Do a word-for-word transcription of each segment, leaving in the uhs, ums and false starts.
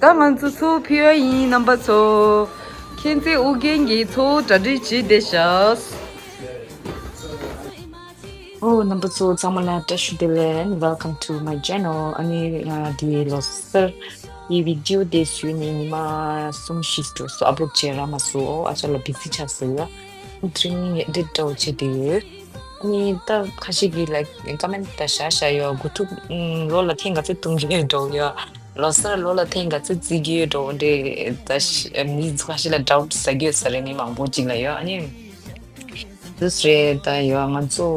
ད་ང་ཚོ་ཚོ་ཕི་ཡ་ཡིན་རྣམ་པ་ཚོ། ཁྱེད་ཚོས་ཨུ་རྒྱན་གྱི་ཚོ་གྲ་སྒྲིག་བྱེད་བསྡད་ཤག་ཨོ་རྣམ་པ་ཚོ་ཚང་མ་ལ་བཀྲ་ཤིས་བདེ་ལེགས། Welcome to my channel. ཨ་ནི་ང་འདི་ལོ་གསར་གྱི་བི་ཌིའོ་དེ་བཟོས་ནས་ཉི་མ་གསུམ་བཞི་འགྲོ་སོང་། ཨབ་ལོཌ་བྱས་རག་མ་སོང་། ཨོ་ཨ་ཅག་ལ་བི་ཟི་ཆགས་སོང་ཡ། དེ་རིང་ཨེ་ཌིཊ་འདྲ་བོ་བྱེད་བསྡད་ཡོད། ཨ་ནི་ད་ཁ་ཤས་ཀྱིས་ལའིཀ་ཀོ་མེན་ཊི་ད་བཞག་བཞག་ཡོད། དགུ་ཐུག་ལོ་ལ་ཐེངས་ག་ཚོད་གཏོང་གི་ཡོད་འགྲོ་ཡ། ལོ་གསར་ལོ་ལ་ཐེངས་ག་ཚོད་བརྩི་གི་ཡོད་འགྲོ་འདྲེ། ད་ཤ་མི་ཁ་ཤས་ལ་ཌའུཊ་ཟ་གི་ཡོད་ས་རེད། མི་མང་པོ་ཅིག་ལ་ཡོད། ཨ་ནི་དུས་རེད་ད་ཡོད། ང་ཚོ་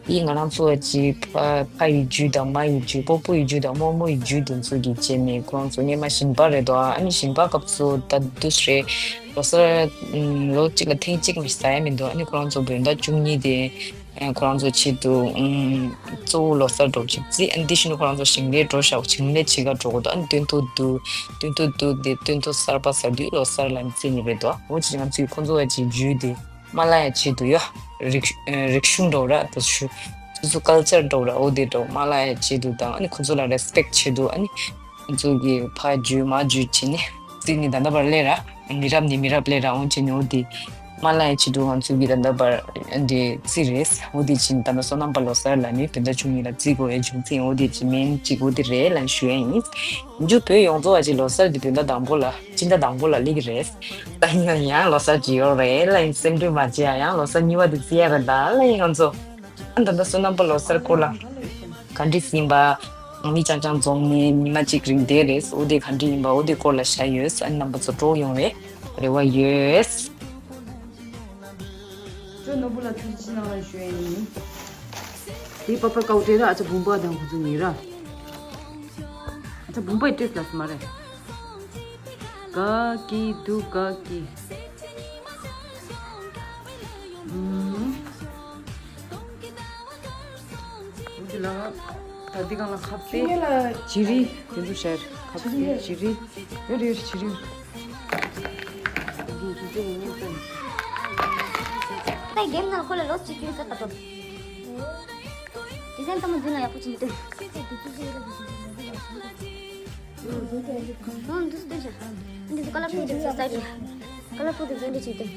ཡིས་ང་རང་ཚོ་གཅིག་ཕ་ཕ་ཡི་རྒྱུད་དང་མ་ཡི་རྒྱུད། སྤོ་བོ་ཡི་རྒྱུད་དང་རྨོ་མོ་ཡི་རྒྱུད་དེ་ཚོ་གི་བྱས་ནས་ཁོ་རང་ཚོ་སྔས་མ་ཞིང་པ་རེད་དོ། ཨ་ནི་ཞིང་པ་སྐབས་སུ་ད་དུས་རེད། ལོ་གསར་ལོ་གཅིག་ལ་ཐེངས་གཅིག་མ་ཟ་ཡ་མི་འདུག་ཨ་ནི་ཁོ་རང་ཚོ་བོད་ཟླ་བཅུ་གཉིས་དེ། ཨ་ཁོ་རང་ཚོ་ཆེད་དུ་ཨུམ་གཙོ་བོ་ལོ་གསར་འགྲོ་ཆེད་བརྩི། ཨ་ནི་དེ་བཞིན་དུ་ཁོ་རང་ཚོ་ཞིང་ལས་འགྲོ་ཤག་ཞིང་ལས་བྱེད་ག་འགྲོ་གོ་དོ། ཨ་ནི་སྟོན་ཐོག་ཏུ་སྟོན་ཐོག་ཏུ་དེ་སྟོན་ཐོག་གསར་པ་ཟ་དུས་ལོ་གསར་ལ་བརྩི་ནི་རེད་དོ། འོ་ཅི་ང་ཚོས་ཁོ་ཚོ་བ་ཅིག་རྒྱུད་དེ་མ་བརླག་ཡ་ཆེད་དུ་ཡ་རིག་རིག་གཞུང་འགྲོ་ར་དོ། ཆུ་ཆུ་ཚོ་ཀལ་ཅར་འགྲོ་ར་འོ་དེ་འགྲོ་མ་བརླག་ཡ་ཆེད་དུ་དང་། ཨ་ནི་ཁོ་ཚོ་ལ་རེ་སི་པེག་ཆེད་དུ། ཨ་ནི་ང་ཚོ་གི་ཕ་རྒྱུད་མ་རྒྱུད་བྱས་ནས་བརྩིས་ནས་ད་ལྟ་བར་སླེབས་ར། མི་རབས་ནས་མི་རབས་སླེབས་ར་འོང་བྱས་ནས་འོ་དེ་མ་བརླག་ཡ་ཆེད་དུ་ང་ཚོ་གི་ད་ལྟ་བར་འདི་བརྩིས་རེད། འོ་དེ་བྱས་ནས་ད་ལྟ་སོ་ནམ་པ་ལོ་གསར་ལ་ནི་བོད་ཟླ་བཅུ་གཉིས་ལ་བརྩི་དགོས་པའི་རྒྱུ་མཚན་འོ་དེ་བྱས་མིན་གཅིག་འོ་དེ་རེད་ལབ་ཞུ་ཡ་ཡིན། འཇུ་བོད་ཡོངས་རྫོགས་བ་ཅིག་ལོ་གསར་འདི་བོད་ཟླ་དང་པོ་ལ་སྤྱི་ཟླ་དང་པོ་ལ་སླེབས་ཀྱི་རེད། ད་ཡིན་ཡང་ཡང་ལོ་གསར་ཅིག་ཡོད་རེད་ལབ་ཡིན། སེམས་ཁྲལ་མ་བྱེད་ཡ། ཡང་ལོ་གསར་གཉིས་པ་དེ་བརྩི་ཡ་རེད་ད་ལབ་ཡིན་ང་ཚོ། ཨ་ད་ལྟ་སོ་ནམ་པ་ལོ་གསར་སྐོར་ལ་ག་འདྲ་ཡིན་པ། མི་རྐྱང་རྐྱང་འཛོམས་ནས་ཉི་མ་གཅིག་རིང་བསྡད་རེད། འོ་དེ་ག་འདྲ་ཡིན་པ་འོ་དེ་སྐོར་ལ་བཤད་ཡོད། ཨ་ནི་རྣམ་པ་ཚོ་འགྲོ་ཡོང་བའི་རེ་བ་ཡོད། ཅོ་ནོར་བུ་ལ་ཐུགས་རྗེ་ཆེ་གནང་ཞུ་ཡ་ཡིན། དེའི་པ་པར་ཀའོ་ཏེ་ར་ཨ་ཅག་བུམ་པ་དང་ཁོ་ཚོ་ཉེ་ར། ཨ་ཅག་བུམ་པ་ཡི་སྤྲོད་ལ་སི་མ་རེད། ག་གི་དུ་ག་གི། ཨུམ། འོ་དེ་ལ་ད་འདི་གང་ལ་ཁབ་སེ། ཁྱི་ལ་ཇི་རི་དེ་ཚོ་ཤར་ཁབ་སེ་ཇི་རི། ཡོད་རེད་ཡོད་རེད་ཇི་རི། ད་གེམ་ནང་ཁོ་ལ་ལོ་གཅིག་ཀྱང་ཟེར་ད་དོ། ཌི་ཟན་ཚང་མ་འཛིན་ལ་ཡག་པོ་བྱིན་འདུག་ཨང་འདུག་སྟོན་ཤག་འདི་ཚོ་ཀ་ལར་ཕུལ་འདུག་སྟོན་ཤག་ཀ་ལར་ཕུལ་འདུག་འཛིན་འདུག་བྱིན་འདུག་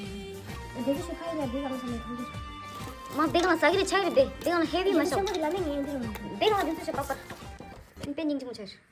མ་དེ་གང་ལ་ཟ་གི་རེད་ཆག་གི་རེད་དེ་གང་ལ་ཧེ་བི་མ་ཤོག་དེ་གང་ལ་འདི་ཚོ་ཤོག་པག་པ། དཔེ་སྙིང་རྗེ་མོ་ཆགས།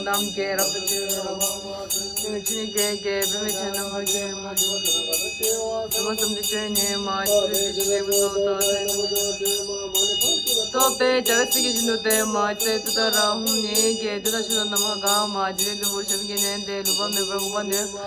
རྣམས་ཀྱིས་རབ་ཏུ་ཕྱེ་བའི་རོལ་པ་མ་ཆུ་ནི་ཀྱེ་ཀྱེ་པདྨས་བརྒྱན་རྣམ་པར་རྒྱལ་མ་ཆུ་ནི་ཀྱེ་ཀྱེ་ཟླ་བ་གསུམ་དུ་བྱོན་ནས་མ་ཆུ་ནི་ཀྱེ་ཀྱེ་བུ་སོགས་དང་ཚེ་ནི་མ་ཆུ་ཐོབ་པས་བྱ་བའི་ཚིག་གི་བཞིན་དུ་སྟོན་མ་ཆུ་ཚེ་དུ་ད་ར་ཧུམ་ནི་ཀྱེ་དུ་ད་ཆུ་ད་ནམ་མཁའ་གང་མ་ཆུ་ནི་ལུས་པོ་ཞབས་ཀྱིས་མནན་ཏེ་ལུས་པ་མེད་པར་འུག་པ་ནི། རྨི་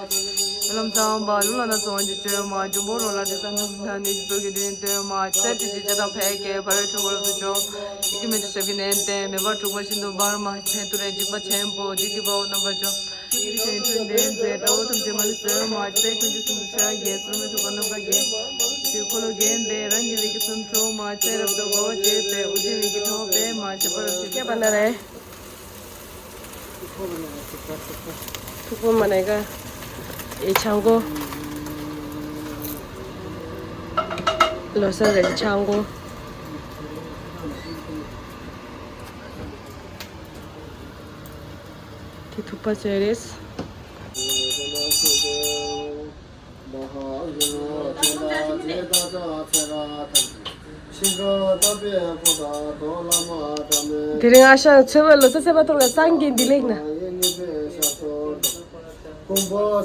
ལམ་ཚངས་པ་ལུས་ལ་ན་སོང་བ་ཅི་བཅོས་མ་འབྱུང་པོ་རོ་ལ་དྲི་ཟ་ནམ་ན་ནི་ཚོགས་ཀྱི་དྲིན་སྟོན་མ་ཚེ་དེ་ཅི་བྱ་དང་ཕལ་སྐད་ཕ་རོལ་ཕྲུག་པོ་རབ་ཏུ་བྱུང་། ཡིད་ཀྱི་མེ་ལྕེ་ཞབས་ཀྱིས་མནན་ཏེ་མེ་འབར་འཁྲུགས་པ་བཞིན་དུ་འབར་མ་ཆེན་ཏུ་རེ་འཇིགས་པ་ཆེན་པོ་བདུད་ཀྱི་དཔའ་བོ་རྣམ་པར་འཇོམས། ཡིད་ཀྱི་ཞེན་འཁྲུལ་འདོན་མཛད་དགྲ་བོ་ཐམས་ཅད་མ་ལུས་གསོད་མ་ཚེ་ཀུན་གྱི་སྲིན་མོ་ཤཱཀྱའི་སོར་མོས་གཏུགས་པ་རྣམ་པར་རྒྱལ། ཆོས་འཁོར་ལོ་བརྒྱན་པའི་རང་གི་རིགས་ཀྱི་གསུང་འཕྲོག་མ་ཚེ་རབ་ཏུ་དགའ་བ་བྱེད་པའི་དབུ་རྒྱན་ལས་ཀྱི་ཐོག་པས་མ་བྱེད་པར་བྱེད་པ་ན་རེ། ཐུག་པ་མ་ནས་ཀ་ཨེ་ཆང་གོ། ལོ་སར་རེད་ཆང་གོ། དེ་ཐུག་པ་ཟེར་རེད། དེ་རིང་ཨ་ཞང་ཚེ་བ་ལོ་ས་ཚེ་བ་ཐོག་ལ་སངས་རྒྱས་འདི་ལེགས་ན། བཀྲ་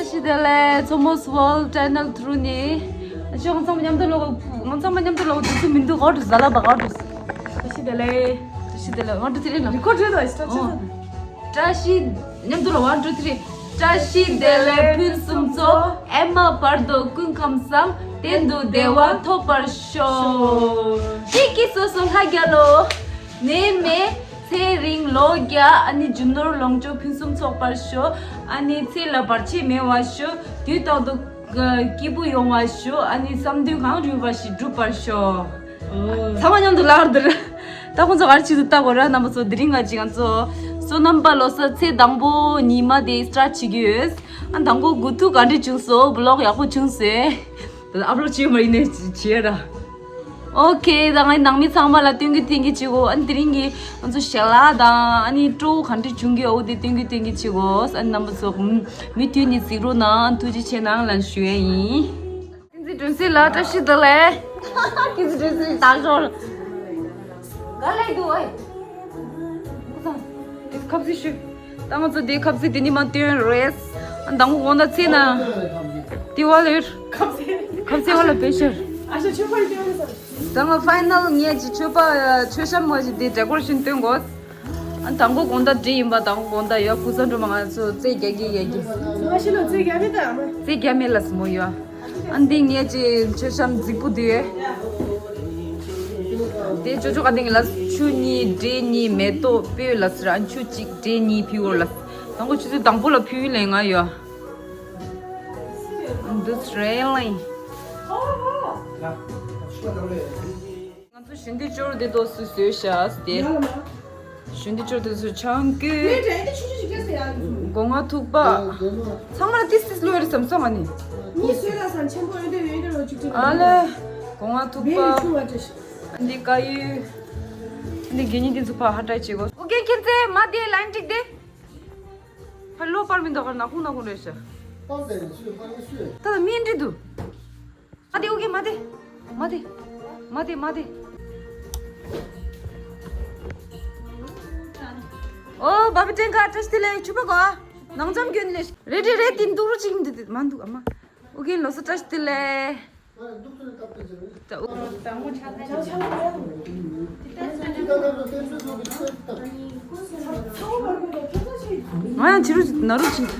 ཤིས་བདེ་ལེགས། མཚོ་མོ་World Channel through ནས། ཨ་ཅག་ང་ཚང་མ་མཉམ་དུ་ལོག་ང་ཚང་མ་མཉམ་དུ་ལོག་དུས་ཚོད་མི་འདུག་ཨོ་ཏུ་ཟ་ལ་བ་ཨོ་ཏུ། བཀྲ་ཤིས་བདེ་ལེགས། བཀྲ་ཤིས་བདེ་ལེགས། One two three ལ། རི་ཀོཌ་རེད་དོ་སི་ཊར་ཆེ་ས། བཀྲ་ཤིས། མཉམ་དུ་ལ། One two three། བཀྲ་ཤིས་བདེ་ལེགས་ཕུན་སུམ་ཚོགས། ཨེ་མ་བར་དོ་ཀུན་ཁམས་བཟང་། གཏན་དུ་བདེ་བ་ཐོབ་པར་ཤོག་ཤིག་གི་སོ་སོ་ལྷ་རྒྱལ་ལོ། ནད་མེད། ཚེ་རིང་ལོ་བརྒྱ། ཨ་ནི་རྒྱུ་ནོར་ལོངས་སྤྱོད་ཕུན་སུམ་ཚོགས་པར་ཤོག་ཨ་ནི་ཚེ་ལ་བར་ཆད་མེད་པར་ཤོག་དུས་རྟག་ཏུ་སྐྱིད་པོ་ཡོང་བར་ཤོག་ཨ་ནི་བསམ་དོན་གང་རུང་བ་ཞིག་འགྲུབ་པར་ཤོག་ཚང་མ་མཉམ་དུ་ལག་འདིར། ད་ཁོང་ཚོ་ག་རེ་བྱེད་དུ་བལྟ་དགོས་ར། རྣམ་པ་ཚོ་དེ་རིང་ང་ཅིག་ང་ཚོ་བསོད་ནམས་པ་ལོ་གསར་ཚེས་དང་པོ་ཉི་མ་དེ་སི་ཊར་ཊི་བྱེད་ཀྱི་ཡོད། ཨ་དང་པོ་དགུ་ཐུག་ག་འདྲ་བྱུང་སོང་། བི་ལོག་ཡག་པོ་བྱུང་སོང་། ད་ཨབ་ལོཌ་བྱེད་མ་ཡིན་ནས་བྱེད་ར། ཨོ་ཁེ། ད་ང་ནང་མི་ཚང་མ་ལ་སྟོན་གི་སྟོན་གི་བྱེད་གོ་ཨ་ནི་དེ་རིང་གི་ང་ཚོ་ཞལ་ལག་དང་ཨ་ནི་སྤྲོ་བོ་ག་འདྲ་བྱུང་གི་འོ་དེ་སྟོན་གི་སྟོན་གི་བྱེད་གོ་ཨ་ནི་རྣམ་པ་ཚོ་མུ་མུ་མཐུད་ནས་གཟིགས་རོགས་གནང་། ཐུགས་རྗེ་ཆེ་གནང་ལབ་ཞུ་ཡས་ཡིན། ཀིན་ཙི་སྒྲོན་སྲིད་ལ་བཀྲ་ཤིས་བདེ་ལེགས། ཀིན་ཙི་སྒྲོན་སྲིད་བདག་ཞོར། ག་ལེགས་འདུག་ཨེ། ཁུ་ཚང་། དེ་ཁ་ཟས་ཞུ། ད་ང་ཚོ་དེ་ཁ་ཟས་དེ་ནི་མ་སྟོན་རེད། ཨ་དང་པོ་དགོང་དག་ཚེ་ན། དེ་བ་ལེར། ཁ་ཟས། ཁ་ཟས་བ་ལ་བེ་ཤར། ཨ་ཤ་ཆོས་པ་ཡི་སྟོན་ས། ད་ང་ཕའི་ནལ་ངས་ཀྱི་མཆོད་པ་མཆོད་བཤམས་མ་ཞིག་དེ་ཌེ་ཀོ་རེ་ཤན་སྟོན་དགོས། ཨ་དང་པོ་དགོང་དག་འདྲེ་ཡིན་པ་དང་པོ་དགོང་དག་ཡོད། ཀུ་ཚ་འགྲོ་མ་ང་ཚོ་རྩེ་རྒྱག་གི་ཡོད་ཀྱི། ང་ཤི་ལ་རྩེ་རྒྱག་མེད་ད་ཨ་མ། རྩེ་རྒྱག་མེད་ལ་སི་མོ་ཡོད། ཨ་འདི་ངས་ཀྱི་མཆོད་བཤམས་རྫིག་པོ་དེ་ཡོད། དེ་ཅོ་ཅོ་ག་དེ་ངས་ལ་ཆུ་གཉིས་འདྲེ་གཉིས་མེ་ཏོག་སྤོས་ལ་སི་ར། ཨ་ཆུ་གཅིག་འདྲེ་གཉིས་ཕི་འོར་ལ། དང་པོ་ཆུ་ཚོད་དང་པོ་ལ་ཕི་ལེ་ང་ཡོད། འདུས་རེ་ལེ། ང་ཚོ་ཞུན་དུ་ཅོར་དེ་དོ་སུ་བཟོས་ཤག་སྟེ། ཞུན་དུ་ཅོར་དེ་སུ་ཆང་ཀུ། སྒོ་ང་ཐུག་པ། ཚང་མ་ལ་ཏིས་ཏིས་ལོས་རེད་བསམ་སོང་ང་ནི། མི་སུ་ལ་སང་ཆེན་པོ་ཨེ་འདྲ་ཡོད་འདྲ་ལོ་ཅིག་ཅིག་ཨ་ལེ། སྒོ་ང་ཐུག་པ། ཨ་འདི་དཀར་ཡོལ། ཨ་འདི་གད་སྙིགས་འདི་ཚོ་ཕར་ཧ་ཏྲ་བྱེད་དགོས། ཨོ་ཀེ་ཁྱེད་ཚེ་མ་དེ་ལ་ཡིན་འགྲིག་དེ། ཕར་ལོ་པར་མི་འདུག་ག་ནག་ཁུང་ནག་ཁུང་རེད་ཤག་ད་ལ་མི་འདྲི་འདུག་མ་དེ་ཨོ་ཀེ་མ་དེ། མ་དེ། མ་དེ་མ་དེ། ཨོ་བ་བི་ཏྲེན་ཁ་བཀྲ་ཤིས་བདེ་ལེགས་ཕྱུ་པ་གོ་ནང་ཙམ་གྱོན་ལེ། རེད་རེད་རེད། དེ་འདུག་རུ་ཅིག་འདི་དེ་མ་འདུག་ཨ་མ། ཨོ་ཀེ་ལོ་སུ་བཀྲ་ཤིས་བདེ་ལེགས། ད་ཨོ། ང་ཡང་ཕྱི་རུ་ན་རུ་ཕྱིན།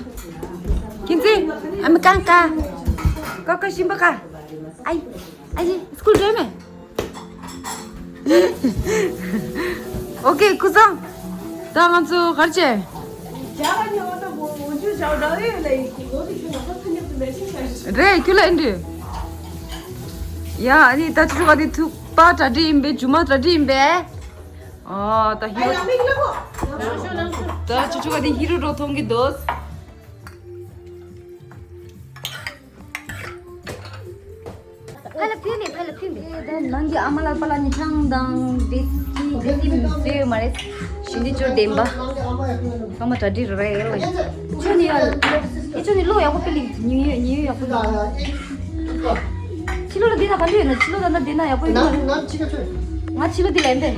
ཁྱེད་ཚེ་ཨ་མི་ཀང་ཀ་ཀ་ཀ་ཤིམ་པ་ཀ་ཨའི་ཨའི་སྐུལ་འགྲོ་མེད། ཨོ་ཀེ་ཀུ་ཚང་། ད་ང་ཚོ་གར་བྱས། རེད་ཁྱོད་ལ་ཨིན་དུ། ཡ་ཨ་ནི་ད་ཆུ་ཆུ་ག་དེ་ཐུག་པ་གྲ་སྒྲིག་ཡིན་པས་ཇུ་མ་གྲ་སྒྲིག་ཡིན་པས། ཨ་ད་ཧི་རོ། ད་ཆུ་ཆུ་ག་དེ་ཧི་རོ་རོ་མཐོང་གི་འདུག་ཕ་ལ་ཕུལ་མེད། ཕ་ལ་ཕུལ་མེད། ད་ནང་གི་ཨ་མ་ལགས་པ་ལ་ཉི་ཆང་དང་བེ་སི་ཀི་བེ་སི་ཀི་མི་བཟོས་ཡོད་མ་རེད། ཞི་འདི་ཅོར་བདེན་པ། ཚང་མ་གྲ་སྒྲིག་རེད་ལ། ཁྱོད་ནི་ཡ། ཨེ་ཁྱོད་ནི་བློ་ཡག་པོ་སྤེལ་ལི་ཉི་ཡོད་ཉི་ཡོད་ཡག་པོ་ཡོད། ཕྱི་ལོ་ལ་བསྡད་ན་ག་འདྲ་ཡོད་ན། ཕྱི་ལོ་ད་ན་བསྡད་ན་ཡག་པོ་ཡོད་མ་རེད། ང་ཕྱི་ལོ་འདི་ལ་ཡིན་པས།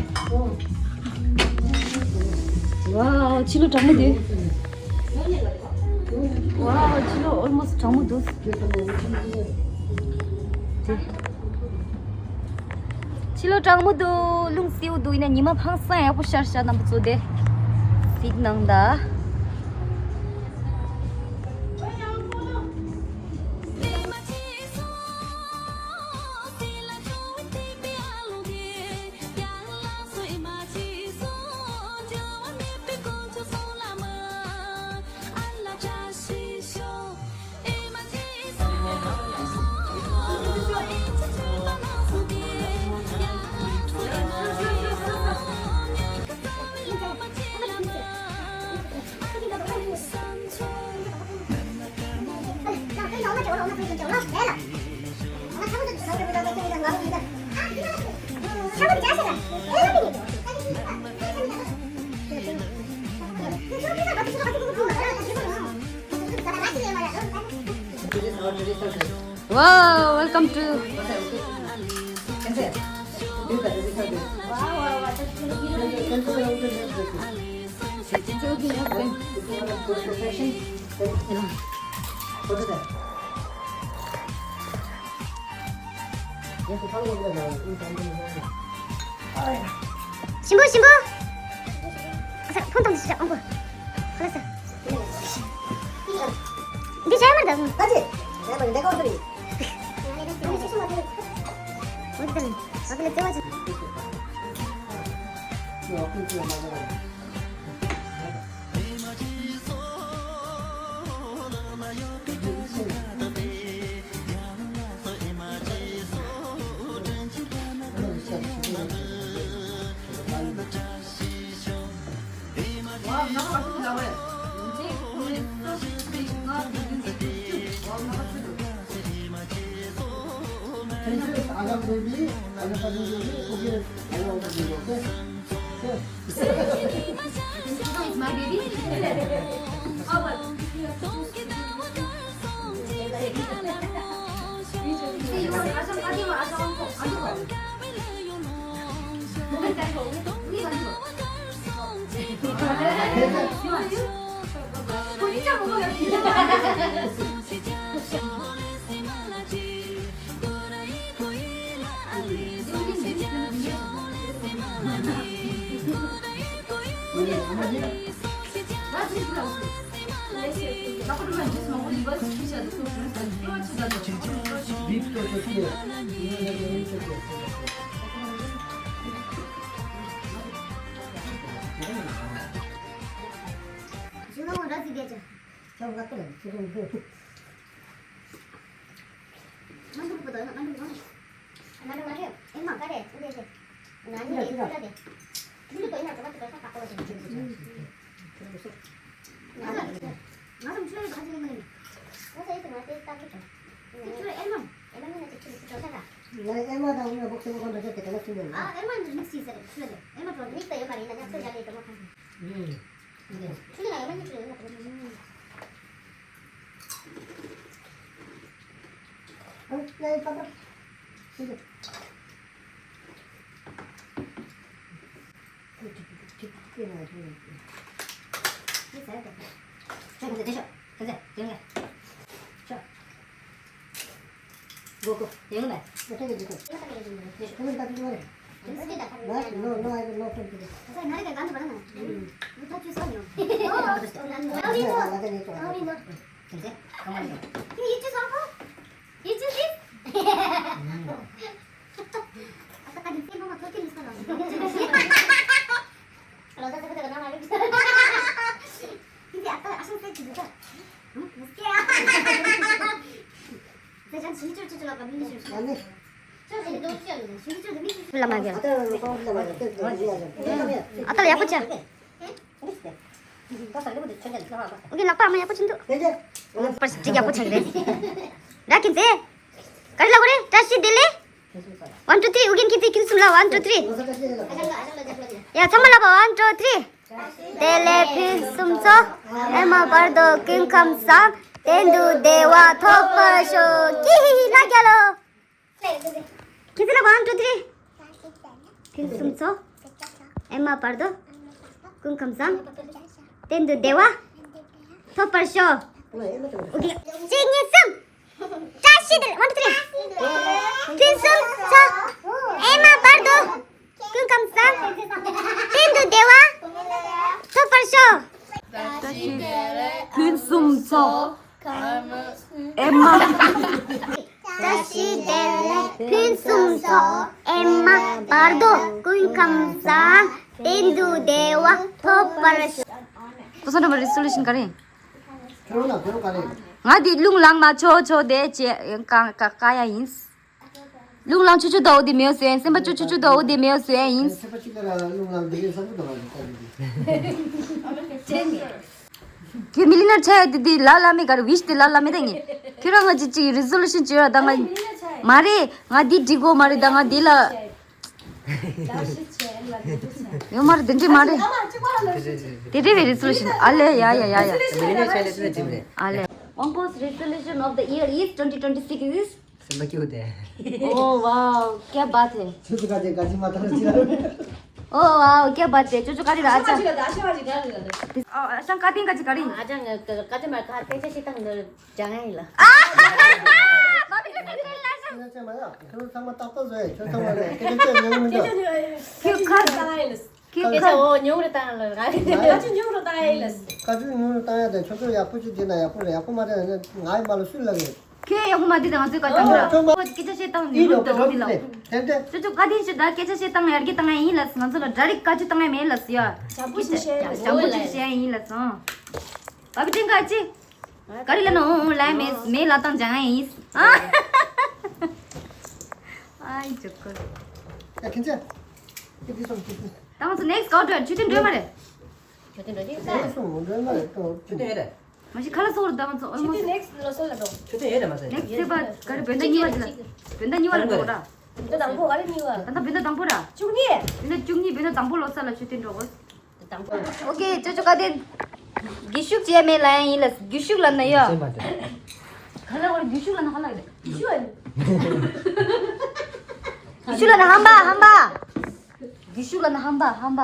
ཝའོ་ཕྱི་ལོ་གྲང་མོ་འདུག་ཝའོ་ཕྱི་ལོ་ཨོལ་མོ་སི་གྲང་མོ་འདུག་ཕྱི་ལོ་གྲང་མོ་འདུག་རླུང་བསིལ་པོ་འདུག་ཡིན་ན་ཉི་མ་ཧང་སང་ཡག་པོ་ཤར་ཤག་རྣམ་པ་ཚོ་དེ་སིད་ནང་ད། Wow, welcome to. ཞིམ་པོ་ཞིམ་པོ། ཨ་ས་ཕུན་ཐང་ཞིག་ཨང་གོ། ཁ་ལ་ས། འདི་ཞྭ་མར་ད་སོང་། ད་ཅི། ཞྭ་མར་འདི་ཀོ་ཐུ་རི། འོ་དེ་ལ་ཨ་ཁ་ལ་བརྩེ་བ་ཅན། ང་ཚོ་ཆུ་ལ་ཁ་ཆུ་ལ་མ་ཡིན། ང་ཚོ་ཨེ་ཙི་ང་དེ་ལྟ་གི་ཆུ་ལ་ཨེ་མ། ཨེ་མ་ནི་ཆུ་ལ་ཆུ་ལ་ཆུ་ལ། ང་ཨེ་མ་དང་ཨེ་མ་སྦུག་སེ་ཁོང་འདྲ་ཆགས་ཏེ་ག་ལ་ཆུ་ལ། ཨ་ཨེ་མ་ནི་མིག་སི་ཟེར་ཆུ་ལ་ཨེ་མ་གྲོགས་མིག་ད་ཨེ་མ་ཡིན་ན་ཉག་ཆུ་ལ་ལས་ཀ་མ་ཁང་། ཆུ་ལ་ཨེ་མ་ནི་ཆུ་ལ་ཨེ་མ་གྲོགས། ཨ་ཏ་ལ་ཡག་པོ་བྱ། ཨོ་ཀེ། ལག་པ་མ་ཡག་པོ་ཕྱིན་འདུག་པར་ཅིག་ཡག་པོ་ཆགས་རེད། ར་ཁྱིམ་མཚེས། ག་རེ་ལབ་དགོས་རེད། བཀྲ་ཤིས་བདེ་ལེགས། One, two, three. ཨོ་ཀེ། ཁྱིམ་མཚེས་ཕུན་སུམ་ལ། One, two, three. ཡ་ཚང་མ་ལབ་པ། One, two, three. བདེ་ལེགས་ཕུན་སུམ་ཚོགས། ཨེ་མ་བར་དོ་སྐུ་ཁམས་བཟང་། གཏན་དུ་བདེ་བ་ཐོབ་པར་ཤོག་ཀི་ཧི་ཧི། ན་རྒྱལ་ལོ། ཁྱེད་ཚོ་ལ་one, two, three. ཕུན་སུམ་ཚོགས། ཨེ་མ་བར་དོ། སྐུ་ཁམས་བཟང་། གཏན་དུ་བདེ་བ། ཐོབ་པར་ཤོག་ཨོ་ཀེ། གཅིག་གཉིས་གསུམ། བཀྲ་ཤིས་བདེ་ལེགས། One, two, three. ཕུན་སུམ་ཚོགས། ཨེ་མ་བར་དོ། སྐུ་ཁམས་བཟང་། གཏན་དུ་བདེ་བ། ཐོབ་པར་ཤོག་ཕུན་སུམ་ཚོགས། ཨེ་མ། བཀྲ་ཤིས་བདེ་ལེགས་ཕུན་སུམ་ཚོགས། ཨེ་མ་བར་དོ་སྐུ་ཁམས་བཟང་། གཏན་དུ་བདེ་བ་ཐོབ་པར་ཤོག་ཁོ་ཚོ་འདྲ་བ་resolution ག་རེ། ཁྱོད་རང་ལ་ཁྱོད་རང་ག་རེ། ང་འདི་རླུང་ལངས་མ་ཆོག་ཆོག་དེ་བྱས་ཀ་ཀ་ཀ་ཡ་ཡིན། རླུང་ལངས་ཆུ་ཆུ་དོ་འོ་དེ་མེའོ་སུ་ཡིན། སེམས་པ་ཆུ་ཆུ་ཆུ་དོ་འོ་དེ་མེའོ་སུ་ཡིན། སེམས་པ་ཆུ་ལ་རླུང་ལངས་འདི་ཡིན་བསམ་གི་འདུག་ང་ལ་ལྟ་གི་འདུག་ཁྱོད་མི་ལི་ནར་ཆགས་ཡ་དེ་དེ་ལ་ལ་མེད་ག་རེ། wish དེ་ལ་ལ་མེད་ད་ངས། ཁྱོད་རང་ང་ཅིག་ཅིག་resolution བྱེད་ར་ད་ང་། མ་རེད། ང་འདི་འགྲིག་གོ་མ་རེད། ད་ང་འདི་ལ། ཡོད་མ་རེད། དེ་འདྲ་མ་རེད། དེ་འདྲ་བའི་resolution ཨ་ལེ། ཡ་ཡ་ཡ་ཡ། མི་ལི་ནར་ཆགས་ཡ་དེ་འདྲ་ཅིག་རེད། ཨ་ལེ། One goes resolution of the year is twenty twenty-six is. སེམས་པ་སྐྱིད་པོ་དེ། Oh wow, क्या बात है। ཁྱོད་ཚོ་ཁ་ཅིག་ག་ཅིག་མ་ཐག་ཅིག་ལ། Oh wow, क्या बात है། ཁྱོད་ཚོ་ག་རེ་ར། ཨ་ཅག་ཨ་ཅག་བཀའ་དྲིན་ག་ཅིག་ག་རེ་ཡིན། ཨ་ཅག་ང་བཀའ་དྲིན་མ་ག་སྐད་ཆ་བཤད་སྟངས་འདི་སྦྱང་ཡ་ཡིན་ལ། ཨ་ཁྱོད་ཚང་མ་ཏག་ཏག་བཟོས། ཁྱོད་ཚང་མ་ལ་སྐད་ཆ་བཤད་ཉན་མི་འདུག་ཁྱོད་ཁ། ཁྱོད་ཁ། སྐད་ཆ་འོ་ཉུང་རུ་བཏང་ལ། ང་བཀའ་དྲིན་ཉུང་རུ་བཏང་ཡ་ཡིན་ལ། བཀའ་དྲིན་ཉུང་རུ་བཏང་ཡ་དེ་ཁྱོད་ཚོ་ཡག་པོ་ཅིག་བྱས་ན་ཡག་པོ་རེད། ཡག་པོ་མ་བྱས་ན་ང་ཡི་མ་ལ་སུས་ལབ་ཡོད། ཁྱོད་ཡག་པོ་མ་བྱས་ད་ང་ཚོའི་བཀའ་དྲིན་ར། ཁྱོད་མ་སྐད་ཆ་བཤད་སྟངས་ཡིན་ལུགས་དང་མི་ལ། དེ་འདྲ། ཁྱོད་ཚོ་བཀའ་དྲིན་ཞུ་ད། སྐད་ཆ་བཤད་སྟངས་ཡར་རྒྱས་བཏང་ཡ་ཡིན་ལ། ང་ཚོ་ལ་direct་བཀའ་ཆོས་བཏང་ཡ་མེད་ལ་ཡ། བྱམས་པོ་ཞིག་བཤད་ཡ། བྱམས་པོ་ཞིག་བཤད་ཡ་ཡིན་ལ་སོང་། བ་བི་ཏྲིན་ག་ཅི། ག་རེ་ལ་ནོ་ལ་མེ་མེ་ལ་དང་ཅང་ཡིན། ཨ་ཡི་ཅོ་ཀོ། ཡ་ཁྱེད་ཚོ། ཁྱེད་ཚོ་ཁྱེད་ཚོ། ད་ང་ཚོ་next ག་འགྲོ། མཆོད་རྟེན་འགྲོ་མ་རེད། མཆོད་རྟེན་འགྲོ་གི་ཡོད་རེད། མཆོད་རྟེན་འགྲོ་གི་ཡོད་རེད། མ་གཞི་ཁ་ལག་བཟོ་རུ་ད་ང་ཚོ་མཆོད་རྟེན་next ལོ་སོ་ལ་འགྲོ། མཆོད་རྟེན་ཡོད་རེད་མ་ཟད། next ཚེས་པ་ག་རེ་བོད་ཟླ་གཉིས་པ་དེ་ལ། བོད་ཟླ་གཉིས་པ་ལ་འགྲོ་ར། བོད་ཟླ་དང་པོ་ག་རེ་གཉིས་པ། ད་ལྟ་བོད་ཟླ་དང་པོ་ར། བཅུ་གཉིས། བོད་ཟླ་བཅུ་གཉིས་བོད་ཟླ་དང་པོ་ལོ་གསར་ལ་མཆོད་རྟེན་འགྲོ་དགོས། ཨོ་ཀེ། ཅོ་ཅོ་བཀའ་དྲིན། རྒྱུ་ཤུགས་ཅི་ཡ་མེད་ལ་ཡང་ཡིན་ལ། རྒྱུ་ཤུགས་ལ་ན་ཡ། སེམས་པ་དེ། ག་ལ་བར་རྒྱུ་ཤུགས་ལ་ན་ཧ་ལ་ཡོད། རྒྱུ་ཤུགས་ཨ་ནི། རྒྱུ་ཤུགས་ལ་ན་ཧམ་པ་ཧམ་པ། རྒྱུ་ཤུགས་ལ་ན་ཧམ་པ་ཧམ་པ།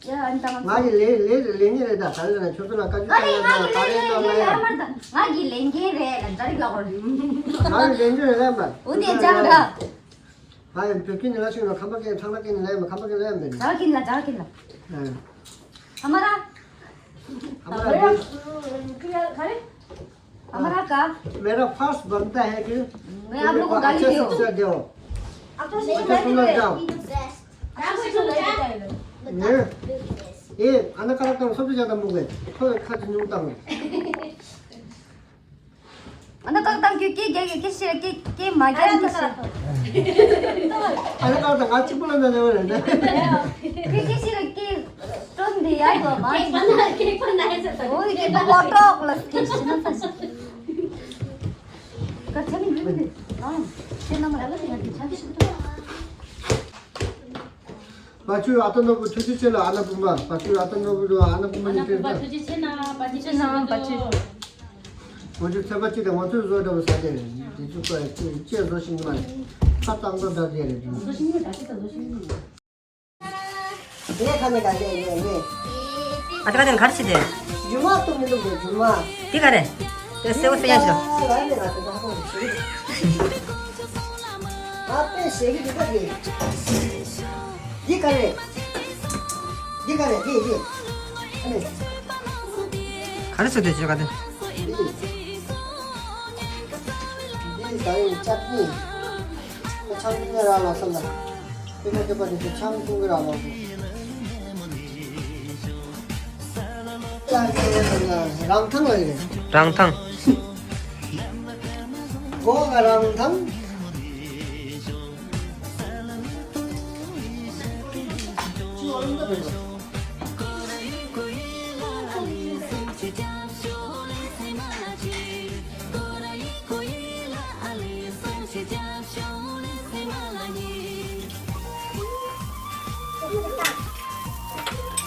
ཡ་ཨ་ནི་ད་ང་། ང་གི་ལས་ལས་ལས་ངན་རེད། ད་ག་རེ་ན་ཁྱོད་ཚོ་ལ་བཀའ་ཆོས་ཨ་ནི་བཏང་ཡ་ང་གི་ད་ག་རེ་ལས་ན་ངན་ལ་ཡ། རེད་ལ་མར་ད་ང་གི་ལས་འགན་རེད་ལ་འདྲ་རིགས་ལ་གོ། ང་གི་ལས་འགན་རེད་ལ་མ། འོ་དེ་འཇག་ར། ཧ་ཡ་བོད་ཀྱི་ནི་ལ་ཞིག་ལ་ཁམས་པ་ཀྱི་ཁྲང་ལ་ཀྱི་ནི་ལ་ཡ་མ། ཁམས་པ་ཀྱི་ལ་ཡ་མེད། ཇག་གིན་ལ་ཇག་གིན་ལ། ཨ། ཧ་མ་ར། ཧ་མ་ར། ག་རེ། ཧ་མ་ར་ཀ། मेरा फर्स्ट बनता है कि मैं आप लोगों को गाली दे दूं। अच्छा शिक्षा दो। आप तो सही अच्छा सुंदर जाओ। ये, ये, आना करा तो सबसे ज्यादा मुंह है। थोड़ा खर्च नहीं उठाऊंगा। ཨ་ན་ཀག་ཏང་ཀྱུ་ཀེ་རྒྱ་གི་ཀེ་ཤི་ར་ཀེ་ཀེ་མ་རྒྱ་གི་ཀེ་ཤི། ཨ་ན་ཀག་ཏང་ང་གཅིག་པུ་ལ་ན་ལེ་བ་རེད་ན། ཀེ་ཀེ་ཤི་ར་ཀེ་ཀྲོན་ ཡ་ཡོད་མ་རེད། ཁེ་ཕན་ན་ཁེ་ཕན་ན་ཨེ་ཟེར་ད། ཨོ་ཡི་ཁེ་ཕན་ལོ་ཏོག་ལ་སྐྱེས་ཤི་ན་ས་ཤི། ཁ་ཆ་མི་མི་མི་ཨང་ཁྱེད་རྣམས་ལ་ལ་ཡང་ཁྱེད་ཆ་ཤི། བ་ཆུ་ཨ་ཏ་ནོར་བུ་ཐུགས་རྗེ་ཆེ་ལ་ཨ་ན་བུ་མ། བ་ཆུ་ཨ་ཏ་ནོར་བུ་དང་ཨ་ན་བུ་མ་ནི་ཨ་ན་བུ་མ་ཐུགས་རྗེ་ཆེ་ན་བ་ཆུ་ཆེ་ན་བ་ཆུ། བ་ཆུ་ཚེ་བ་ཆུ་དང་ང་ཚོའི་བཟོ་འདྲ་བ་ཟ་གི་རེད། དེ་ཚོ་ཁོས་ཅེས་བཟོ་ཤིང་མ་རེད། ཁ་གཙང་པོ་འདྲ་གི་རེད། བཟོ་ཤིང་མ་རེད། ད་ཅི་ད་བཟོ་ཤིང་མ་རེད། ངས་ཁ་ནས་ག་ལེ་ངས་ངས། ཨ་ཏི་ཀ་དེ་གར་ཕྱི་དེ། རྒྱུ་མ་གཏོང་མི་འདུག་རྒྱུ་མ། དེ་ག་རེད། དེ་སེའུ་སེ་ཡ་ཞོ། ལ་ནས་ང་ཚོ་ད་ཧ་གོ་ཞིག་ཨ་པེ་ཞེ་གི་འདུག་ག་གི། འདི་ག་རེད། འདི་ག་རེད་འདི་འདི། ཨ་ནི། ག་རེ་ཟེར་དེ་ཞོ་ག་དེ། འདི། འདི་ད་ཡིན་ཅབ་ནི། ཆང་ཀུན་ར་ལ་སོང་ད། དེ་ནས་དེ་པ་དེ་ཚོ་ཆང་ཀུན་ར་ལ་སོང་། རང་ཐང་ལ་ཡིན། རང་ཐང་། གོ་ག་རང་ཐང་།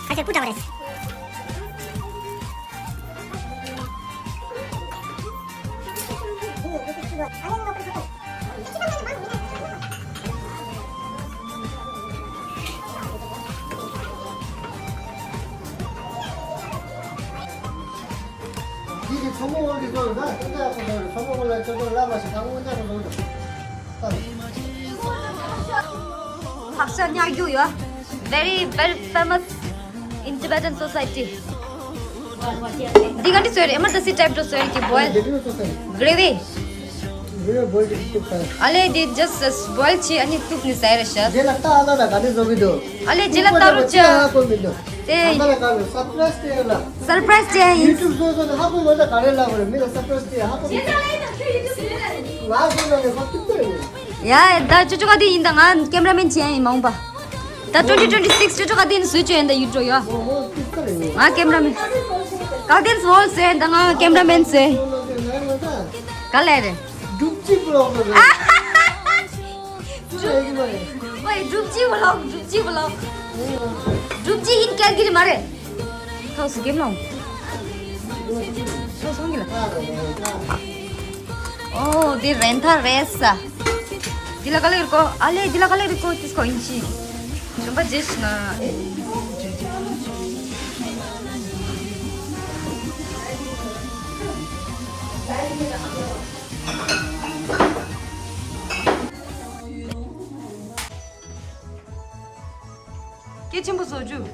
ཁ་ཆེ་སྤུ་འདྲ་བ་རེད། འདི་གི་ཚོང་མོ་འོག་གི་ཚོང་ཟ་སྟོན་ཀ་ཡག་པོ་འདུག་ཚོང་མོ་འོག་ལ་ཚོང་མོ་ལ་མ་ཞིག་ཁང་སྟོན་ཀ་ཡག་པོ་འདུག་ཕག་ཤ་ཉག་རྒྱུ་ཡོད། Very very famous in Tibetan society. འདི་ག་འདི་བཟོས་རེད། ཨེ་མར་ཏ་སི་ཊའིབ་འགྲོ་བཟོས་རེད་ཀྱི་བོའིལ། འདི་འདྲ་བཟོས་ས་རེད། གྷི་རེ་བི། གྷི་རེ་བི་བོའིལ་འདི་བཙུགས་ས་རེད། ཨ་ལེ་འདི་ཇ་སི་བོའིལ་བྱས་ཨ་ནི་བཙུགས་ནས་ཟ་ཡ་རེད་ཤག་རྗེས་ལ་ལྟ་ཨ་ལ་ལ་ག་ནས་བཟོ་གི་འདུག་ཨ་ལེ་རྗེས་ལ་ལྟ་རོགས་བྱས། ཧ་གོ་མི་འདུག་དེ་ཨ་མ་ལ་ག་ནས་སར་པ་རའི་སི་སྟེར་ལ། སར་པ་རའི་སི་བྱས་ཡིན། ཡུ་ཊུབ་བཟོ་བཟོ་ནས་ཧ་གོ་མ་ད་ག་རེ་ལབ་རེད། མི་ལ་སར་པ་རའི་སི་སྟེར་ཧ་གོ་མི་འདུག་ང་བཟོ་ན་ནས་ཧ་གོ་མི་འདུག་ཡ་ད་ཅོ་ཅོ་ག་དེ་ཡིན་ད། ང་ཀེམ་ར་མེན་བྱས་ཡིན་མ་འོངས་པ། ད་twenty twenty six ཅོ་ཅོ་ག་དེ་ནས་བཟོས་ཅོ་ཡིན་ད་ཡུ་ཊུབ་ཡོ། ང་ཀེམ་ར་མེན། ག་དེ་ནས་བཟོས་ཡིན་ད། ང་ཀེམ་ར་མེན་བཟོས། ག་ལེ་རེད། སྒྲུབ་ཅི་བློག་རེད། ཨོའི་སྒྲུབ་ཅི་བློག་སྒྲུབ་ཅི་བློག་སྒྲུབ་ཅི་ཡིན་སྐད་གི་རེད་མ་རེད། ཐོག་སུ་ཀེམ་ལོང་། ཐོག་སོང་གི་ལ། ཨོ་དེ་རན་ཐ་རེད་ས། འདི་ལ་ག་ལེར་ཀོ། ཨ་ལེ་འདི་ལ་ག་ལེར་ཀོ་ཏིས་ཀོ་ཨིན་ཅི། ཇོམ་པ་ཇེ་ཤི་ན། སྐད་ཆེན་པོ་བཟོ་རྒྱུ།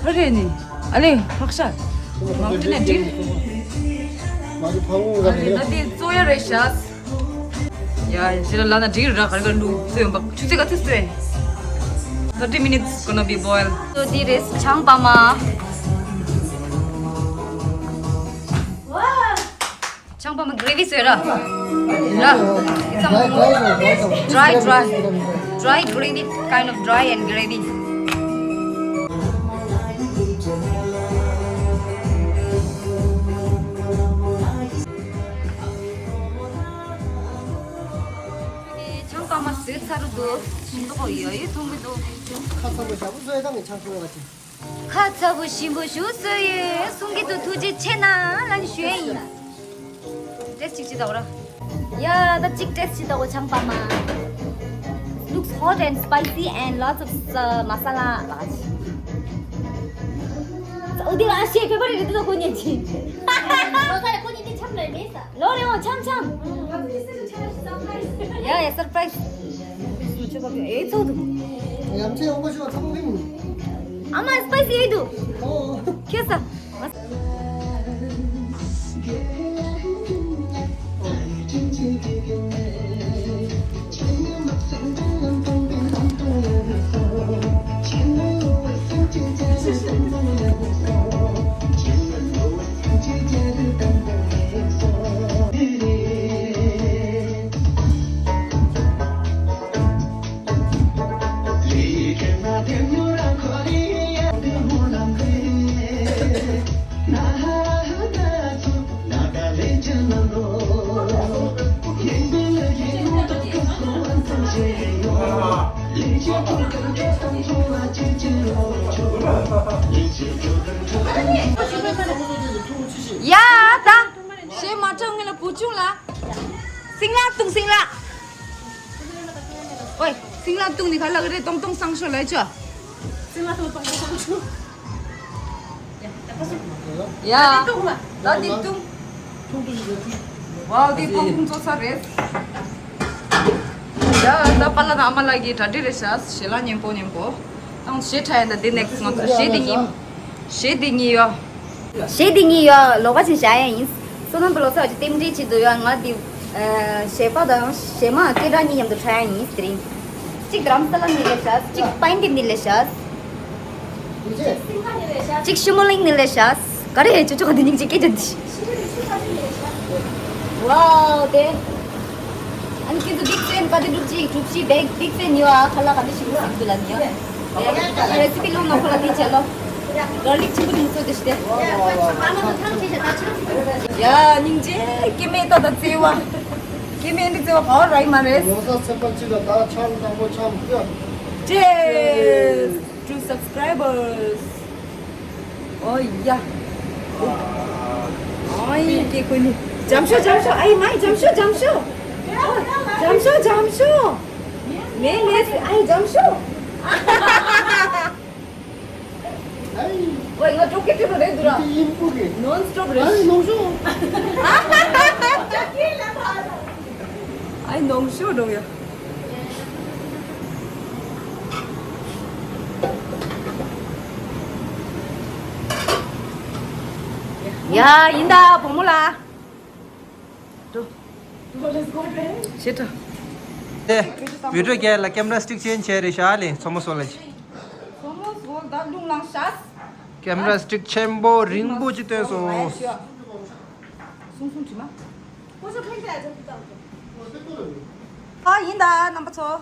ཨ་རེ་ནི། ཨ་ལེ་ཕག་ཤ། མང་དུ་ནས་འགྲིག་ཨ་ལེ་ད་དེ་བཙོ་ཡ་རེད་ཤག་ཡ་ཞེ་ལ་ལ་ན་འགྲིག་ར་ག་རེ་ག་ལུ་བཙོ་ཡོང་པ་ཆུ་ཚོད་ག་ཚོད་བཙོ་ཡིན། Thirty minutes gonna be boil. So this is ཆང་པ་མ། ཆང་པ་མ་gravy བཟོས་ར། ར། Some dry, dry, dry gravy, kind of dry and gravy. ཆང་པ་མ་བཟོས་ཚར་འདུག་ཞིམ་པོ་ཡོད་ཡོད་མཐོང་གི་འདུག་ཁ་ཚ་པོ་ཞབས་བཟོས་དང་ཆང་བཟོས་པ་ཅིག་ཁ་ཚ་པོ་ཞིམ་པོ་ཞུ་སོ་ཡོད་གསུང་གི་འདུག་ཐུགས་རྗེ་ཆེ་གནང་ལབ་ནས་ཞུ་ཡ་ཡིན། ཊེསི་ཊི་ཅིག་བྱེད་དང་ར། ཡ་ད་ཅིག་ཊེསི་ཊི་བྱེད་དང་ཆང་པ་མ། Looks hot and spicy and lots of uh, masala. འོ་དེ་ལ་ཤེས་པེ་པར་རེད་དེ་ཁོ་ཉན་ཅི། ཁོ་ཉན་དེ་ཆམ་ལ་མེད་ས། ལོ་རེ་འོ་ཆམ་ཆམ། ཡ་ཡ་སར་པ་རའི་སི། ཨེ་ཚོ་དུ། ཡ་མཚན་འོ་མ་ཤོ་ཁམ་རིང་། ཨ་མ་སི་པའི་སི་ཡེ་དུ། ཁྱེད་ས། ཡ་ད། ཞེ་མ་དྲག་ངེད་ལ་བུ་ཆུང་ལ། སིང་ལ་བཏུང་སིང་ལ། ཨོའི། སིང་ལ་བཏུང་ནི་ག་ལ་ག་རེ་ཏོང་ཏོང་སང་ཤོ་ལ་ཆོ། སིང་ལ་བཏུང་ཏོང་ཏོང་སང་ཤོ། ཡ། ད་འདི་བཏུང་། ཝའོ་འདི་ཕང་ཕུང་བཙོ་ས་རེད། ཡ་ད་པ་ལ་དང་ཨ་མ་ལགས་ཀྱི་གྲ་སྒྲིག་རེད་ཤག་ཞེ་ལ་མཉེན་པོ་མཉེན་པོ། ད་ཞེ་ཁྲ་ཡ་ད་འདི་ནེག་སི་ང་ཚོ་ཞེ་འདི་གཉིས། ཞེ་འདི་གཉིས་ཡོ། ཞེ་འདི་གཉིས་ཡོ་ལོག་པ་ཅིག་བཞག་ཡ་ཡིན། བསོད་ནམས་པ་ལོ་ཚོ་ཅིག་རྟེན་འབྲེལ་ཅིག་འདུག་ཡ། ང་འདི་ཞེ་པ་དང་ཞེ་མ་སྐད་གྲགས་གཉིས་མཉམ་དུ་ཁྲ་ཡ་ཡིན་དེ་རིང་། གཅིག་རྡ་རམ་ས་ལ་ནས་སླེབས་ཤག་གཅིག་པན་ཏིབ་ནས་སླེབས་ཤག་གཅིག་ཤུ་མོ་གླིང་ནས་སླེབས་ཤག་ག་རེ་ཅོ་ཅོ་ག་དེ་སྙིང་རྗེ་སྐད་ཆ་འདི། ཝའོ་དེ། ཨ་ནི་ཁྱེད་ཚོ་བིག་ཕེན་པ་དེ་འགྲུབ་ཅིག་གྲུབ་ཅིག་བིག་བིག་ཕེན་ཡོད་ཨ། ཁ་ལག་ག་དེ་ཞིག་ཟིག་འདུག་ལ་ནི་ཡ། རེ་སི་པི་ལོང་ནང་ཁོ་ལ་དེ་བྱས་ལོ། གར་ལིག་ཆེན་པོ་དེ་མི་ཚོ་དེ་ཞིག་དེ། ཡ་སྙིང་རྗེ་སྐྱེ་དམན་ཏོ་ད་བརྩེ་བ། སྐྱེ་དམན་འདི་བརྩེ་བ་བར་ར་ཡི་མ་རེད། ཡོང་ས་ཚན་པ་གཅིག་ལ་ད་ཆམ་དང་པོ་ཆམ་ཀྱ། Cheers to subscribers. ཨོ་ཡ། ཨོ་ཡ་ཀེ་ཀུ་ནི། འཇམ་ཤོ་འཇམ་ཤོ། ཨའི་མའི་འཇམ་ཤོ་འཇམ་ཤོ། འཇམ་ཤོ་འཇམ་ཤོ། མེ་མེ་སི་ཨའི་འཇམ་ཤོ། ཨའི། ཝའི་ང་ཀྲོ་ཀེ་ཀྲོ་རེད་འདུག་ར། འདི་ཡིན་པུ་གི། ནོན་སི་ཊོབ་རེད། ཨའི་ནོང་ཤོ། ཨའི་ནོང་ཤོ་འགྲོ་ཡ། ཡ་ཡིན་ད་བུ་མོ་ལ། འགྲོ། ཞེ་དྲག་ཏེ། བི་ཌིའོ་རྒྱག་ལ་ཀེམ་ར་སི་ཊིག་ཅེན་ཇི་བྱས་རེད་ཤག་ལེ་མཚོ་མོ་སོ་ལ་ཅི། མཚོ་མོ་སོ་ད་རླུང་ལངས་ཤག་ཀེམ་ར་སི་ཊིག་ཆེན་པོ་རིང་པོ་ཅིག་བཏོན་སོང་། སུང་སུང་དྲི་མ། ཨ་ཡིན་ད་རྣམ་པ་ཚོ།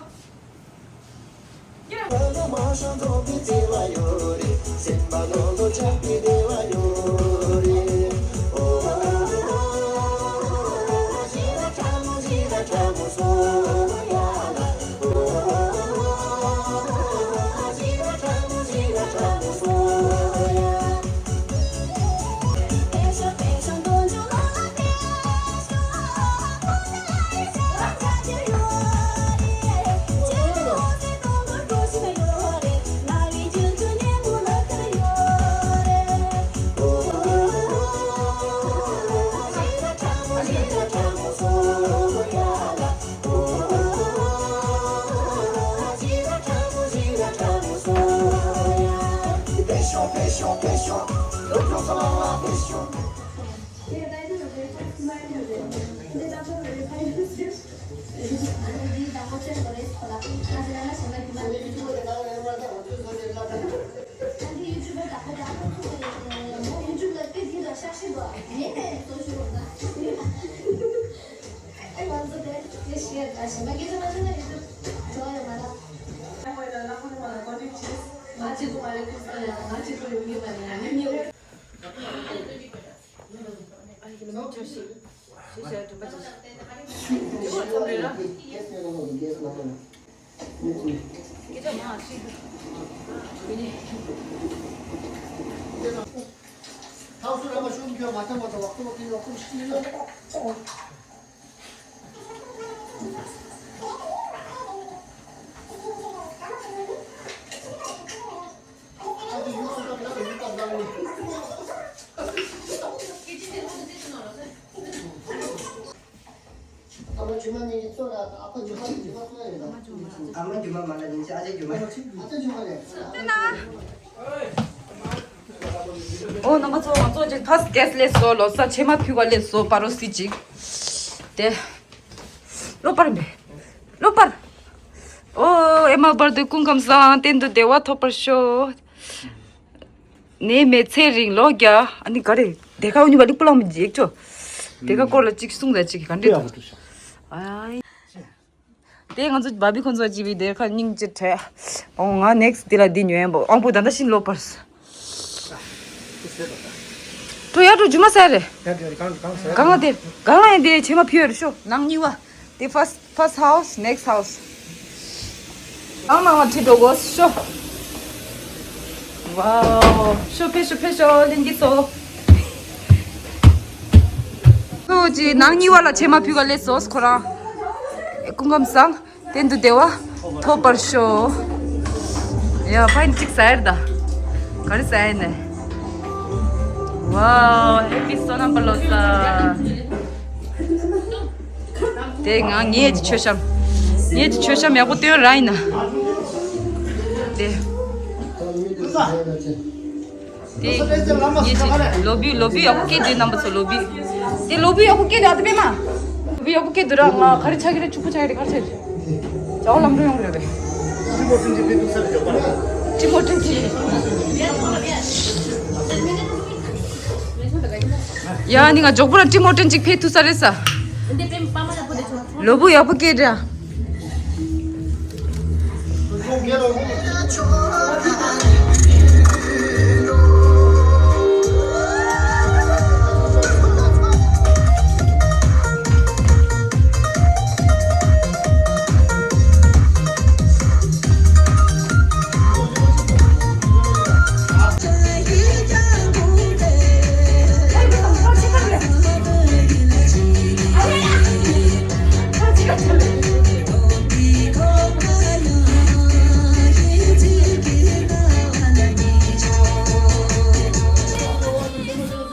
ཨ་མ་རྒྱུ་མ་མ་ལ་ཡིན་ཅི་ཨ་ཅེ་རྒྱུ་མ། ཨོ་རྣམ་པ་ཚོ་ང་ཚོ་ཅིག་ཕར་གེ་སི་སླེབས་སོང་། ལོ་གསར་ཕྱེ་མ་ཕུལ་བ་སླེབས་སོང་། སྤ་རོ་སི་ཅིག་དེ། ལོ་པར་མེ། ལོ་པར། ཨོ་ཨེ་མ་བར་དུ་སྐུ་ཁམས་བཟང་། གཏན་དུ་བདེ་བ་ཐོབ་པར་ཤོག་ནས་མི་ཚེ་རིང་ལོ་བརྒྱ། ཨ་ནི་ག་རེ། དེ་ག་འུ་གཉིས་པ་ལིག་པུ་ལ་མི་འཇིག་ཆོ། དེ་ག་སྐོར་ལ་གཅིག་གསུངས་ད་གཅིག་ག་འདྲེ་ཐོ། ཨའི། དེ་ང་ཚོ་བ་བི་ཁོང་ཚོ་ཅི་བི་དེ་ཁ་སྙིང་རྗེ་བྲལ། ཨོ་ང་ནེག་སི་དེ་ལ་འདི་ཉོས་ཡིན་པ། ཨང་པོ་ད་ལྟ་ཤིན་ལོ་པར། ཏུ་ཡ་ཏུ་ཇུ་མ་ཟེར་རེད། གང་ལ་དེ་གང་ལ་ཡིན་དེ་ཕྱེ་མ་ཕུལ་ཡོད་རེད་ཤོ། ནང་གཉིས་པ། དེ་first, first house, next house. ཨང་ནང་ལ་ཁྲིད་འགྲོ་དགོས་ཤོ། ཝའོ། ཤོ་ཕེ་ཤོ་ཕེ་ཤོ་ལིན་གྱི་ཚོ། ཁོ་ཅི་ནང་གཉིས་པ་ལ་ཕྱེ་མ་ཕུལ་ག་སླེབས་སོང་ཁོ་རང་། སྐུ་ཁམས་བཟང་། གཏན་དུ་བདེ་བ་ཐོབ་པར་ཤོག་ཡ་ཕ་ཡིན་གཅིག་ཟ་ཡར་ད། ག་རེ་ཟ་ཡིན་ནས། ཝའོ་ཧེ་པི་སོ་ནམ་པ་ལོ་ས། དེ་ང་ངེད་ཀྱི་མཆོད་བཤམས། ངེད་ཀྱི་མཆོད་བཤམས་ཡག་པོ་སྟོན་ར་ཡིན་ན། དེ། དེ་ངེད་ཀྱི་ལོ་བི་ལོ་བི་ཡག་པོ་སྐྱེས་འདུག་རྣམ་པ་ཚོ་ལོ་བི། དེ་ལོ་བི་ཡག་པོ་སྐྱེས་འདུག་ཨ་དེ་པད་མ། ལོ་བི་ཡག་པོ་སྐྱེས་འདུག་ར། ང་ག་རེ་ཆགས་ཀྱི་རེད། ཕྱུག་པོ་ཆགས་ཀྱི་རེད། ག་རེ་ཆགས་ཀྱི་རེད། ཇ་བ་ལམ་འགྲོ་ཡོང་གི་རེད་པས། ཏི་མོ་ཏིན་ཅི་ཕེ་ཏུ་སར་ཇོ་པ་ར། ཏི་མོ་ཏིན་ཅི། ཡ་ནི་ང་ཇོག་པོ་ར་ཏི་མོ་ཏིན་ཅི་ཕེ་ཏུ་ས་རེད་ས། ལོ་བུ་ཡག་པོ་སྐྱེས་འདུག་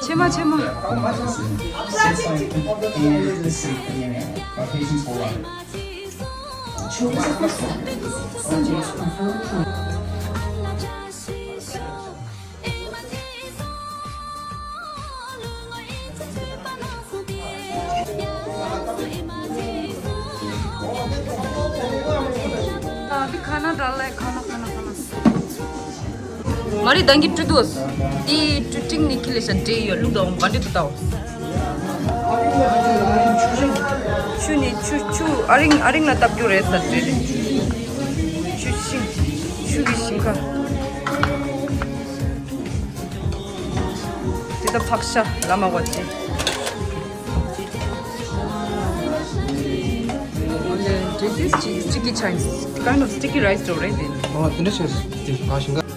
ཕྱེ་མ་ཕྱེ་མ། ཁ་ན་ཌ་ལ་ཁ་ན་ཁ་ན་ཁ་ན། མ་རི་དང་གི་ཀྲུ་དུས། དེ་ཀྲུ་ཀྲིང་ནི་ཁི་ལེ་ཤ་འདྲེ་ཡོད་ལུག་དང་བ་འདྲེ་དུ་དའོ། ཆུ་ནི་ཆུ་ཆུ་ཨ་རིང་ཨ་རིང་ལ་བཏབ་རྒྱུ་རེད་ས་འདྲེ་རེད། ཆུ་ཤིང་ཆུ་གི་ཤིང་ཁ། དེ་ད་ཕག་ཤ་ལ་མ་བ་ཅེ། This is sticky, sticky chimes. Kind of sticky rice dough, right? ཨོ་དེ་འདྲ་བྱས་སོང་། དེ་ང་ཞིང་ཁ།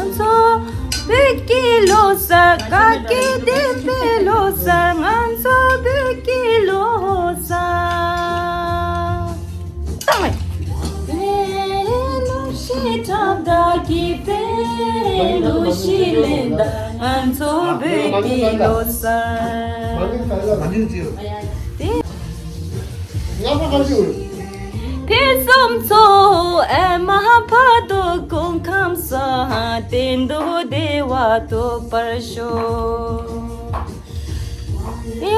ང་ཚོ་བོད་ཀྱི་ལོ་གསར། དགའ་སྐྱིད་ལྡན་པའི་ལོ་གསར། ང་ཚོ་བོད་ཀྱི་ལོ། ལོ་ཞིག་ལེན་ད་ང་ཚོ་བོད་ཀྱི་ལོ་གསར། ཕུན་སུམ་ཚོགས་ཨེ་མ་ཕ་དོ་སྐུ་ཁམས་བཟང་། བདེ་འགྲོ་བདེ་བ་ཐོབ་པར་ཤོག། དེ་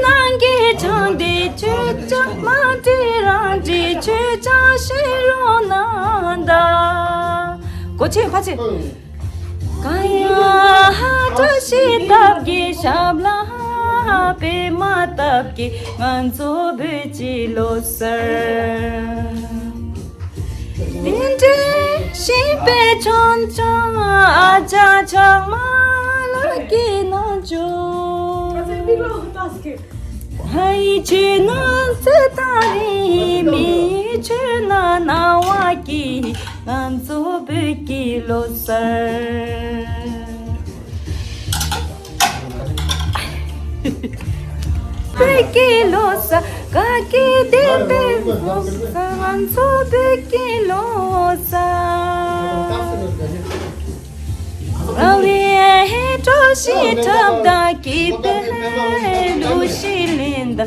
ནང་གི་དྲང་བདེན་ཆོས་ཀྱང་མ་འདྲེས་རང་འདྲེས་ཆོས་ཀྱང་ཤེས་རོགས་གནང་ད། གོ་ཆེན་ཕ་ཆེན། གང་ཡང་བཀྲ་ཤིས་རྟགས་བརྒྱད་ཞབས་ལ་པད་མ་རྟགས་བརྒྱད་ང་ཚོ་བོད་ཀྱི་ལོ་གསར། དེ་འདྲའི་ཤིང་པའི་ཆོམ་ཆོམ་ཨ་ཅག་ཆག་མ་ལ་སྐྱེས་ན་འཇོ། ཧའི་ཆོས་ན་ཚེ་དང་རིང་། མིའི་ཆོས་ན་སྣང་བ་སྐྱིད། ང་ཚོ་བོད་ཀྱི་ལོ་གསར། བོད་ཀྱི་ལོ་གསར་དགའ་སྐྱིད་ལྡན་པའི་ལོ་གསར། ང་ཚོ་བོད་ཀྱི་ལོ་གསར། རང་རེའི་བཀྲ་ཤིས་འཁྲབ་དང་སྐྱིད་པའི་ལོ་ཞིག་ལེན་ད་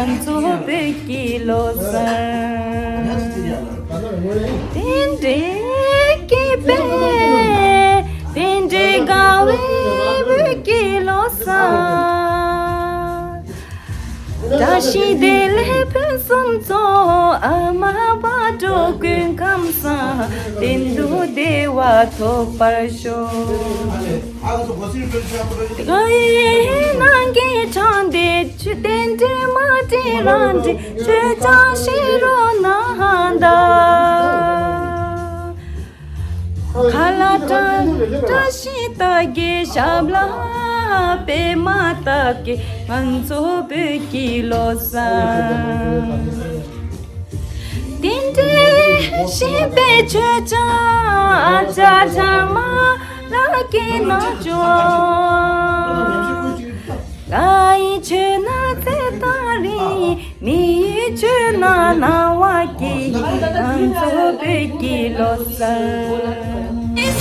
ང་ཚོ་བོད་ཀྱི་ལོ་གསར། དེ་འདྲའི་སྐྱིད་པའི་དེ་འདྲའི་དགའ་བའི་བོད་ཀྱི་ལོ་གསར། བཀྲ་ཤིས་བདེ་ལེགས་ཕུན་སུམ་ཚོགས། ཨ་མ་ཕ་གྲོགས་སྐུ་ཁམས་བཟང་། བདེ་འགྲོ་བདེ་བ་ཐོབ་པར་ཤོག། དགའ་ཡི་ནང་གི་དྲང་བདེན་ཆོས་རྟེན་འབྲེལ་མ་འདྲེས་རང་འདྲེས་ཆོས་ཀྱང་ཤེས་རོགས་གནང་ད། ཁ་ལག་དྲང་བཀྲ་ཤིས་རྟགས་བརྒྱད་ཞབས་ལ་པད་མ་རྟགས་བརྒྱད་ང་ཚོ་བོད་ཀྱི་ལོ་གསར། དེ་འདྲའི་ཤིང་པའི་ཆོས་ཀྱང་ཨ་ཅག་ཆག་མ་ལ་སྐྱེས་ན་འཇོ། ལྷ་ཡི་ཆོས་ན་ཚེ་དང་རིང་། མི་ཡི་ཆོས་ན་སྣང་བ་སྐྱིད། ང་ཚོ་བོད་ཀྱི་ལོ་གསར།